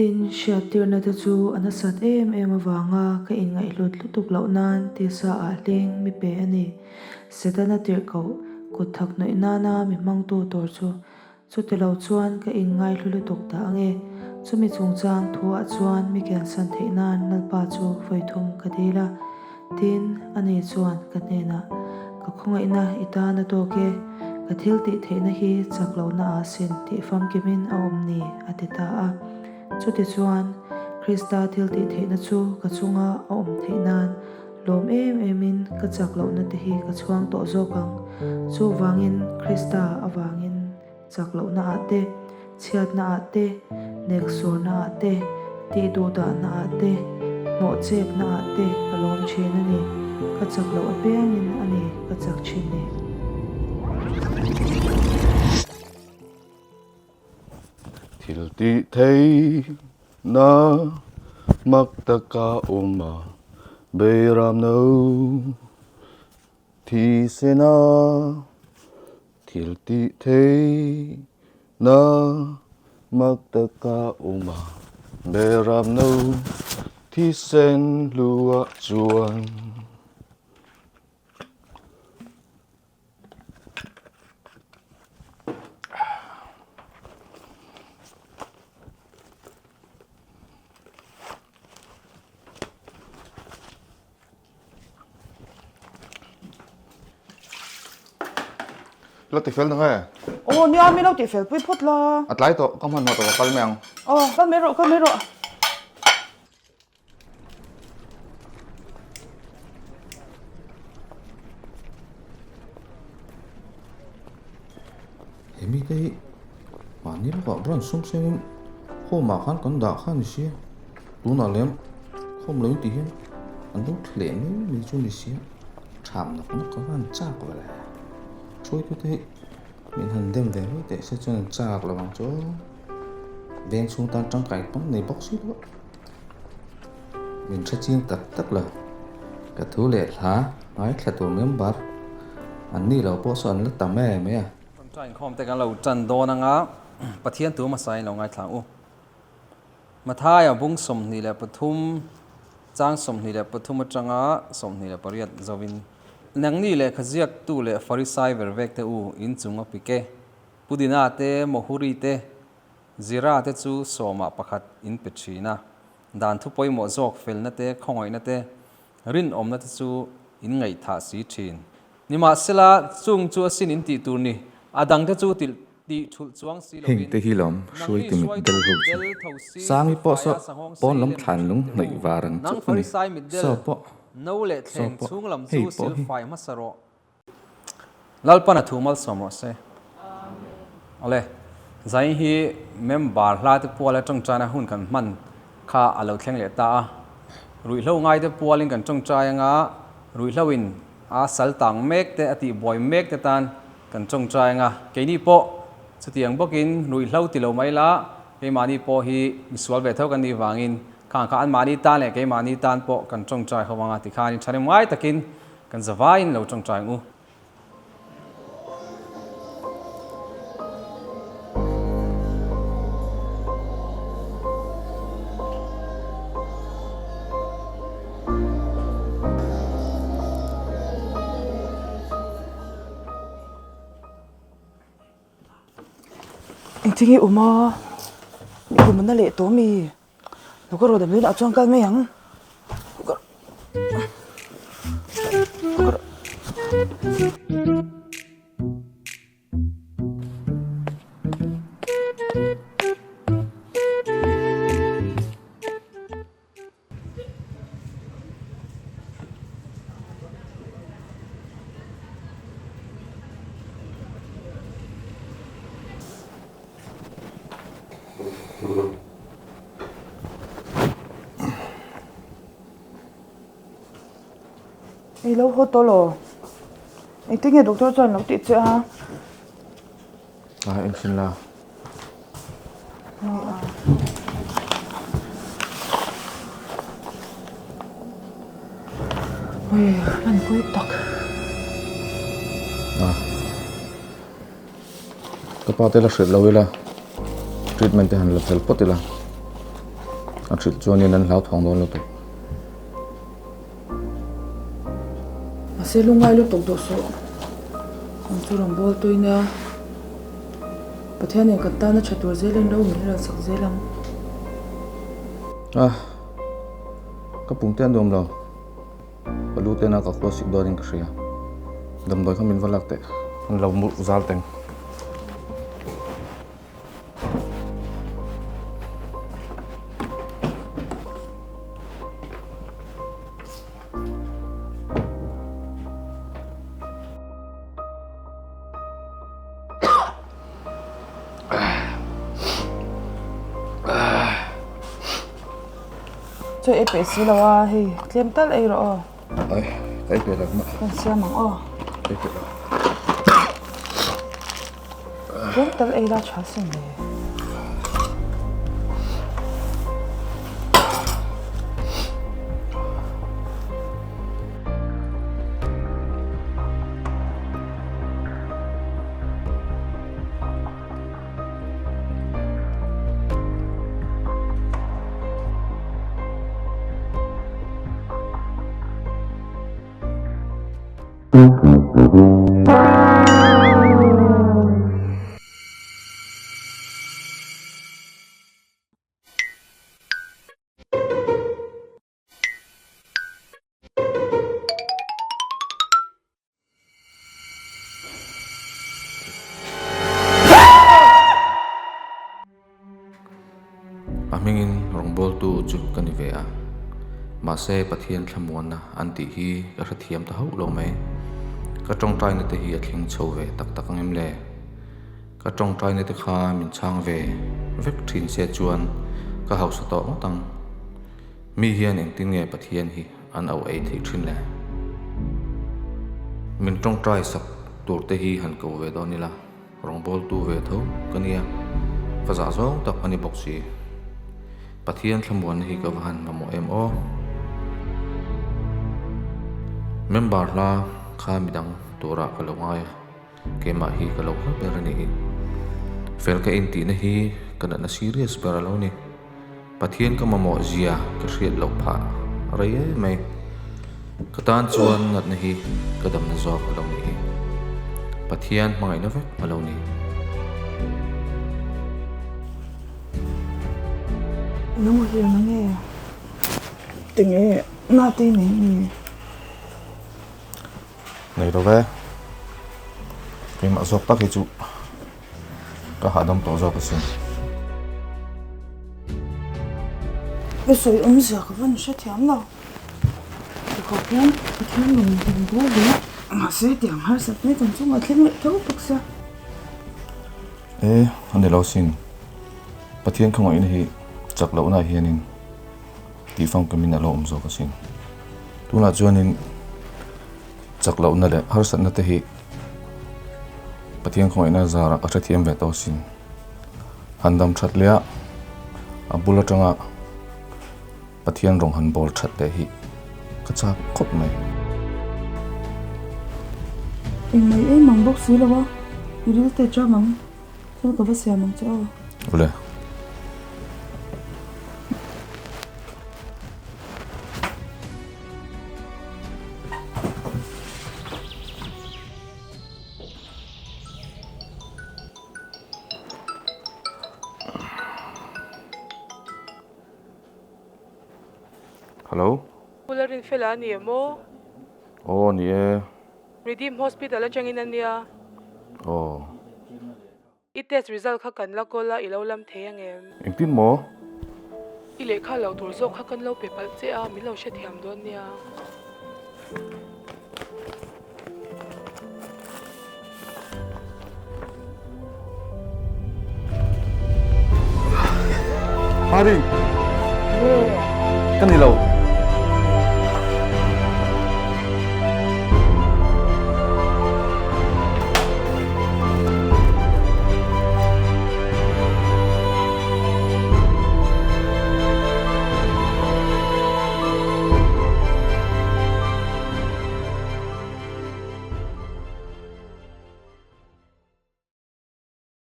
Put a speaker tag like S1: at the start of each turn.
S1: Tin, hriattirna te chu a nasat em em avanga ka inngaihhlut lutuk loh nan tisa ah hleng mi pe a ni. Setana tirhkoh kut thak hnawih nana mi hmangtu tur chu chuti lo chuan ka inngaihlu lutuk dah ange. Chumi chungchang thuah chuan mi kiansan theih nan Lalpa chu vawi thum ka dil a. Tin, ani chuan ka hnenah, Ka khawngaihna i tan a tawk e, ka thil tih theihna hi chak lohna ah sin tih famkimin a awm ni, a ti ta a. Chutichuan, Krista thil tih theihna chu ka chunga a awm theih nan lawm em emin ka chak lohna te hi ka chhuang tawh zawk ang. Chuvangin, Krista avangin. Chak lohna ah te, chhiatna ah te, neksawrna ah te, tih duhdahna ah te, hnawhchepna ah te ka lawm thin a ni. Ka chak loh apiangin a ni ka chak thin ni.
S2: Thil tih theihna mak taka awm a beiram no. Thisena thil tih theihna mak taka awm a, beram no thisen hluah chuan. La ti fel nang e.
S3: Aw nia mi lo ti fel pui phawt la.
S2: A tlai tawh ka hmanhmawh tawh ka kal mai ang.
S3: Aw kal mai rawh kal mai rawh.
S2: He mite hi mahni lawkah branch sum sengin home ah khan kan dah kha a ni sia. Tunah lem khawm lo in tih hian an lo thleh mai mai chu a ni sia tham nawk nawk kha an chak ve le hruaitute hi min han dem ve mai teh se chuan an chak lo ang chu veng chhung tan tangkai pawm nei bawk si lo min hre chiang tak tak lo ka thu leh hla ngaithla tur member an nih loh pawh saw an la tam em mai a.
S4: Ṭawngṭai inkhawm te kan lo ṭan dawn anga Pathian tu hmasa in lo ngaithla ang u. Mathaia bung 23, chang 23 atanga 28 zoin, Nangni lehkha ziaktu leh Farisai vervek te u in chung a pik e, Pudina te, Mohuri te, Zira te chu sawmah pakhat in pe thin a, dan thu pawimawh zawk felna te, khawngaihna te, rinawmna te chu in ngaihthah si thin. Nimahsela, chung chu asin in tih tur ni, a dangte chu tilh Tih thulh chuang si lovin,
S5: Hengte hi lawm
S4: nangni
S5: hruaitu mit
S4: hruaitu
S5: del ho
S4: mitdel
S5: chu.
S4: tho si
S5: Sangi pawh
S4: silfaia
S5: saw
S4: sanghawng
S5: pawn
S4: sei
S5: lam
S4: lem
S5: thlan
S4: thin
S5: lung
S4: te
S5: hnaih
S4: u,
S5: var ang
S4: nang
S5: chauh a ni.
S4: Farisai mitdel,
S5: Saw pawh,
S4: no leh
S5: saw
S4: thleng
S5: pawh,
S4: chhung lam
S5: hei
S4: chu
S5: pawh hi.
S4: silfai hmasa rawh. Lalpan a thu malsawm rawh se. Awle, Zain hi member hla te puala tawngtaina hun kan hman kha a lo thleng leh ta a. Ruihhlo ngaite pualin kan tawngtai anga ruihhloin a sal tang mek te a tihbuai mek te tan Kan tawngtai anga keini pawh chutiang bawkin ruihhlo ti lo mai la, keimahni pawh hi misual ve tho kan nih vangin khang kha anmahni tan leh keimahni tan pawh kan tawngtai ho anga tikhanin thahnem ngai takin kan zavaiin lo tawngtai ang u.
S3: Engtin nge awm a mi kum an la leh tawh ami lo ka rawh damdawiin ah chuan kal mai ang I lo haw tawh lo. Engtin nge doctor chuan lo tih che a?
S5: A enchhin la.
S3: Ui, an pui tak.
S5: A. Ka pa te la hrilh lo ila. Treatment te han la fel phawt ila.
S2: A hrilh chuanin an hlauthawng dawn lutuk.
S3: Mahse lungngai lutuk duh suh. Ang chu rawn bawl tui nia. Pathianin kan tana tha tur zelin ro min rawn sak zel ang.
S2: A, ka pum te a nuam lo. Ka lu tena ka khua sik dawnin ka hria. Damdawi kha min va lak teh. An lo murh zal teng.
S3: Chaw ei peih si lo a hei tlem tal ei rawh aw.
S2: Ai ka ei peih lo mah.
S3: Kan siam ang aw.
S2: Ei peih lo.
S3: Tlem tal ei la tha sin le.
S2: A hmingin rawngbawltu chu ka ni ve a, mahse Pathian thlamuanna an tih hi ka hrethiam ta hauh lo mai. Ka tawngtaina te hi a thleng chho ve tak tak ang em le? Ka tawngtaina te kha min chhang ve vek thin se chuan ka hausa tawh ngawt ang. Mi hian engtin nge Pathian hi an au ei theih thin le? Min tawngtai sak tur te hi han ko ve dawn ila. Rawngbawltu ve tho ka nia, ka zah zawng tak a ni bawk si. Pathian thlamuanna hi ka va han mamawh em aw. Member hla kha midang turah ka lo ngai a, keimah hi ka lo hla ber a nih hi. Fel ka intihna hi ka natna serious ber a lo ni. Pathian ka mamawh zia ka hriat loh phah rei em mai. Ka tan chuan natna hi ka damna zawk a lo nih hi. Pathian hmangaihna vek a lo ni.
S3: Nang hi ang nge? Tinge nate nei mi?
S2: Nei lo ve. Keimah zawk tak hi chu ka hahdam tawh zawk asin.
S3: I sawi awmzia ka van hrethiam lo. Tikhawp hian Pathian rawn hlim bawk ve a. Mahse tiang harsat mai kan chungah thleng leh tho bawk sia.
S2: E, a ni lo sin. Pathian khawngaihna hi chak lohna ah hianin tihfamkamin a lo awm zawk asin. Tunah chuanin chak lohna leh harsatna te hi Pathian khawngaihna zarah ka hrethiam ve tawh asin. Han dam that leh a, a bul atanga Pathian rawng han bawl that leh hi ka chak khawp mai.
S3: Engmai em ang bawk si lo a, i ril te chang ang, thil ka va siam ang che aw.
S2: Ule. Hello.
S1: Pu Larinfela a ni em aw?
S2: Aw ni e.
S1: Redeem Hospital atangin a nia.
S2: Aw.
S1: I test result kha kan la kawl a, i lo lam thei angem?
S2: Engtin maw?
S1: I lehkha lo tur zawk kha kan lo pe palh che a, min lo hrethiam dawn nia.
S2: Mari! Ka ni lo.